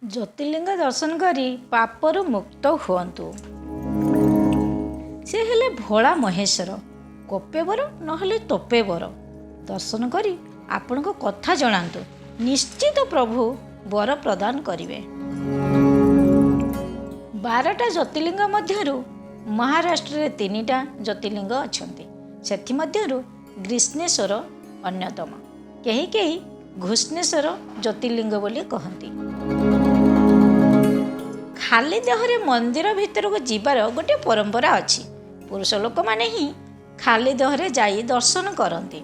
ଜ୍ୟୋତିର୍ଲିଙ୍ଗ ଦର୍ଶନ କରି ପାପରୁ ମୁକ୍ତ ହୁଅନ୍ତୁ। ସେ ହେଲେ ଭୋଳା ମହେଶ୍ୱର, କୋପେ ବର ନହେଲେ ତୋପେ ବର। ଦର୍ଶନ କରି ଆପଣଙ୍କ କଥା ଜଣାନ୍ତୁ, ନିଶ୍ଚିତ ପ୍ରଭୁ ବର ପ୍ରଦାନ କରିବେ। 12ଟା ଜ୍ୟୋତିର୍ଲିଙ୍ଗ ମଧ୍ୟରୁ ମହାରାଷ୍ଟ୍ରରେ 3ଟା ଜ୍ୟୋତିର୍ଲିଙ୍ଗ ଅଛନ୍ତି। ସେଥିମଧ୍ୟରୁ ଗ୍ରୀଷ୍ଣେଶ୍ୱର ଅନ୍ୟତମ। କେହି କେହି ଘୃଷ୍ଣେଶ୍ୱର ଜ୍ୟୋତିର୍ଲିଙ୍ଗ ବୋଲି କହନ୍ତି। ଖାଲି ଦେହରେ ମନ୍ଦିର ଭିତରକୁ ଯିବାର ଗୋଟିଏ ପରମ୍ପରା ଅଛି। ପୁରୁଷ ଲୋକମାନେ ହିଁ ଖାଲି ଦେହରେ ଯାଇ ଦର୍ଶନ କରନ୍ତି।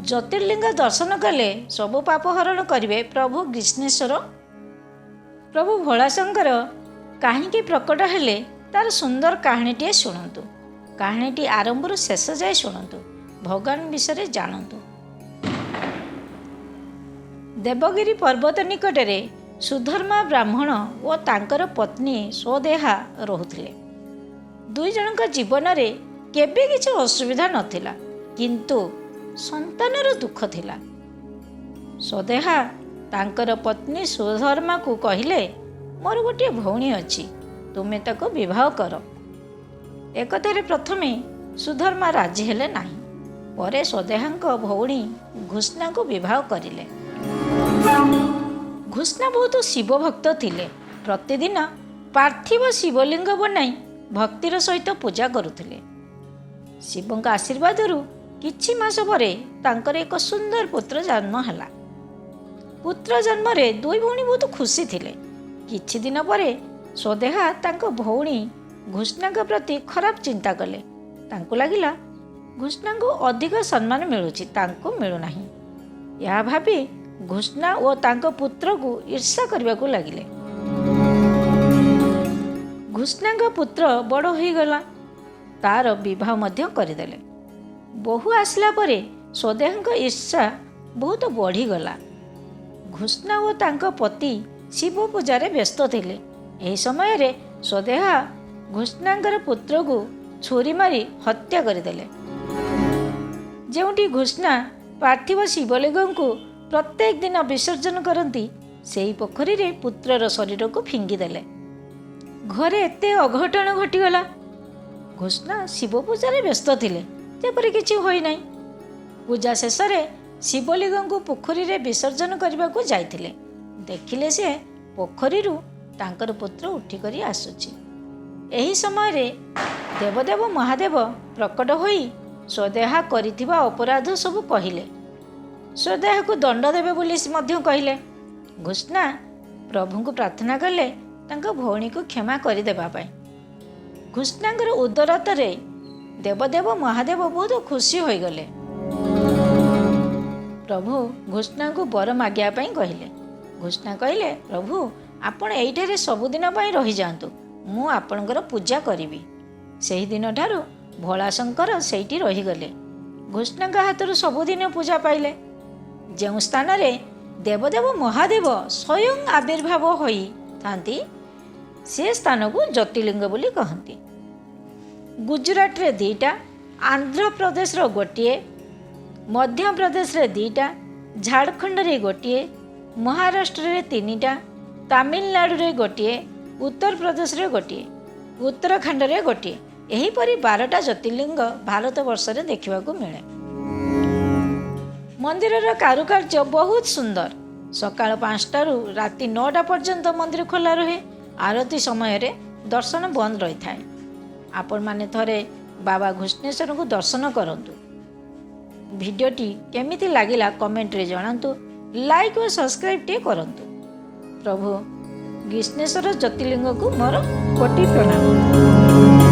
ଜ୍ୟୋତିର୍ଲିଙ୍ଗ ଦର୍ଶନ କଲେ ସବୁ ପାପ ହରଣ କରିବେ ପ୍ରଭୁ ଗ୍ରୀଷ୍ଣେଶ୍ୱର। ପ୍ରଭୁ ଭୋଳାଶଙ୍କର କାହିଁକି ପ୍ରକଟ ହେଲେ, ତାର ସୁନ୍ଦର କାହାଣୀଟିଏ ଶୁଣନ୍ତୁ। କାହାଣୀଟି ଆରମ୍ଭରୁ ଶେଷ ଯାଏ ଶୁଣନ୍ତୁ, ଭଗବାନ ବିଷୟରେ ଜାଣନ୍ତୁ। ଦେବଗିରି ପର୍ବତ ନିକଟରେ ସୁଧର୍ମା ବ୍ରାହ୍ମଣ ଓ ତାଙ୍କର ପତ୍ନୀ ସ୍ୱଦେହା ରହୁଥିଲେ। ଦୁଇ ଜଣଙ୍କ ଜୀବନରେ କେବେ କିଛି ଅସୁବିଧା ନଥିଲା, କିନ୍ତୁ ସନ୍ତାନର ଦୁଃଖ ଥିଲା। ସ୍ୱଦେହା ତାଙ୍କର ପତ୍ନୀ ସୁଧର୍ମାକୁ କହିଲେ, "ମୋର ଗୋଟିଏ ଭଉଣୀ ଅଛି, ତୁମେ ତାକୁ ବିବାହ କର।" ଏକଥାରେ ପ୍ରଥମେ ସୁଧର୍ମା ରାଜି ହେଲେ ନାହିଁ। ପରେ ସ୍ୱଦେହାଙ୍କ ଭଉଣୀ ଘୃଷ୍ଣାକୁ ବିବାହ କରିଲେ। ଘୃଷ୍ଣା ବହୁତ ଶିବ ଭକ୍ତ ଥିଲେ। ପ୍ରତିଦିନ ପାର୍ଥିବ ଶିବଲିଙ୍ଗ ବନାଇ ଭକ୍ତିର ସହିତ ପୂଜା କରୁଥିଲେ। ଶିବଙ୍କ ଆଶୀର୍ବାଦରୁ କିଛି ମାସ ପରେ ତାଙ୍କର ଏକ ସୁନ୍ଦର ପୁତ୍ର ଜନ୍ମ ହେଲା। ପୁତ୍ର ଜନ୍ମରେ ଦୁଇ ଭଉଣୀ ବହୁତ ଖୁସି ଥିଲେ। କିଛି ଦିନ ପରେ ସ୍ୱଦେହା ତାଙ୍କ ଭଉଣୀ ଘୃଷ୍ଣାଙ୍କ ପ୍ରତି ଖରାପ ଚିନ୍ତା କଲେ। ତାଙ୍କୁ ଲାଗିଲା, ଘୃଷ୍ଣାଙ୍କୁ ଅଧିକ ସମ୍ମାନ ମିଳୁଛି, ତାଙ୍କୁ ମିଳୁନାହିଁ। ଏହା ଭାବି ଘୃଷ୍ଣା ଓ ତାଙ୍କ ପୁତ୍ରକୁ ଈର୍ଷା କରିବାକୁ ଲାଗିଲେ। ଘୃଷ୍ଣାଙ୍କ ପୁତ୍ର ବଡ଼ ହୋଇଗଲା, ତାର ବିବାହ ମଧ୍ୟ କରିଦେଲେ। ବୋହୂ ଆସିଲା ପରେ ସ୍ୱଦେହାଙ୍କ ଈର୍ଷା ବହୁତ ବଢ଼ିଗଲା। ଘୃଷ୍ଣା ଓ ତାଙ୍କ ପତି ଶିବ ପୂଜାରେ ବ୍ୟସ୍ତ ଥିଲେ। ଏହି ସମୟରେ ସ୍ୱଦେହା ଘୃଷ୍ଣାଙ୍କର ପୁତ୍ରକୁ ଛୁରୀ ମାରି ହତ୍ୟା କରିଦେଲେ। ଯେଉଁଠି ଘୃଷ୍ଣା ପାର୍ଥିବ ଶିବଲିଙ୍ଗଙ୍କୁ ପ୍ରତ୍ୟେକ ଦିନ ବିସର୍ଜନ କରନ୍ତି, ସେହି ପୋଖରୀରେ ପୁତ୍ରର ଶରୀରକୁ ଫିଙ୍ଗିଦେଲେ। ଘରେ ଏତେ ଅଘଟଣ ଘଟିଗଲା, ଘୃଷ୍ଣା ଶିବ ପୂଜାରେ ବ୍ୟସ୍ତ ଥିଲେ, ଯେପରି କିଛି ହୋଇନାହିଁ। ପୂଜା ଶେଷରେ ଶିବଲିଙ୍ଗଙ୍କୁ ପୋଖରୀରେ ବିସର୍ଜନ କରିବାକୁ ଯାଇଥିଲେ। ଦେଖିଲେ, ସେ ପୋଖରୀରୁ ତାଙ୍କର ପୁତ୍ର ଉଠିକରି ଆସୁଛି। ଏହି ସମୟରେ ଦେବଦେବ ମହାଦେବ ପ୍ରକଟ ହୋଇ ସ୍ୱଦେହା କରିଥିବା ଅପରାଧ ସବୁ କହିଲେ। ସ୍ୱଦେହାକୁ ଦଣ୍ଡ ଦେବେ ବୋଲି ମଧ୍ୟ କହିଲେ। ଘୃଷ୍ଣା ପ୍ରଭୁଙ୍କୁ ପ୍ରାର୍ଥନା କଲେ ତାଙ୍କ ଭଉଣୀକୁ କ୍ଷମା କରିଦେବା ପାଇଁ। ଘୃଷ୍ଣାଙ୍କର ଉଦାରତାରେ ଦେବଦେବ ମହାଦେବ ବହୁତ ଖୁସି ହୋଇଗଲେ। ପ୍ରଭୁ ଘୃଷ୍ଣାଙ୍କୁ ବର ମାଗିବା ପାଇଁ କହିଲେ। ଘୃଷ୍ଣା କହିଲେ, "ପ୍ରଭୁ, ଆପଣ ଏଇଠାରେ ସବୁଦିନ ପାଇଁ ରହିଯାଆନ୍ତୁ, ମୁଁ ଆପଣଙ୍କର ପୂଜା କରିବି।" ସେହିଦିନଠାରୁ ଭୋଳାଶଙ୍କର ସେଇଠି ରହିଗଲେ। ଘୃଷ୍ଣାଙ୍କ ହାତରୁ ସବୁଦିନ ପୂଜା ପାଇଲେ। ଯେଉଁ ସ୍ଥାନରେ ଦେବଦେବ ମହାଦେବ ସ୍ୱୟଂ ଆବିର୍ଭାବ ହୋଇଥାନ୍ତି, ସେ ସ୍ଥାନକୁ ଜ୍ୟୋତିର୍ଲିଙ୍ଗ ବୋଲି କହନ୍ତି। ଗୁଜୁରାଟରେ 2ଟା, ଆନ୍ଧ୍ରପ୍ରଦେଶର ଗୋଟିଏ, ମଧ୍ୟପ୍ରଦେଶରେ 2ଟା, ଝାଡ଼ଖଣ୍ଡରେ ଗୋଟିଏ, ମହାରାଷ୍ଟ୍ରରେ 3ଟା, ତାମିଲନାଡ଼ୁରେ ଗୋଟିଏ, ଉତ୍ତରପ୍ରଦେଶରେ ଗୋଟିଏ, ଉତ୍ତରାଖଣ୍ଡରେ ଗୋଟିଏ, ଏହିପରି 12ଟା ଜ୍ୟୋତିର୍ଲିଙ୍ଗ ଭାରତବର୍ଷରେ ଦେଖିବାକୁ ମିଳେ। ମନ୍ଦିରର କାରୁକାର୍ଯ୍ୟ ବହୁତ ସୁନ୍ଦର। ସକାଳ 5ଟାରୁ ରାତି 9ଟା ପର୍ଯ୍ୟନ୍ତ ମନ୍ଦିର ଖୋଲା ରୁହେ। ଆରତୀ ସମୟରେ ଦର୍ଶନ ବନ୍ଦ ରହିଥାଏ। ଆପଣମାନେ ଥରେ ବାବା ଘୃଷ୍ଣେଶ୍ୱରଙ୍କୁ ଦର୍ଶନ କରନ୍ତୁ। ଭିଡ଼ିଓଟି କେମିତି ଲାଗିଲା, କମେଣ୍ଟରେ ଜଣାନ୍ତୁ। ଲାଇକ୍ ଓ ସବସ୍କ୍ରାଇବ୍ ଟିକେ କରନ୍ତୁ। ପ୍ରଭୁ ଗ୍ରୀଷ୍ଣେଶ୍ୱର ଜ୍ୟୋତିର୍ଲିଙ୍ଗକୁ ମୋର କୋଟି ପ୍ରଣାମ।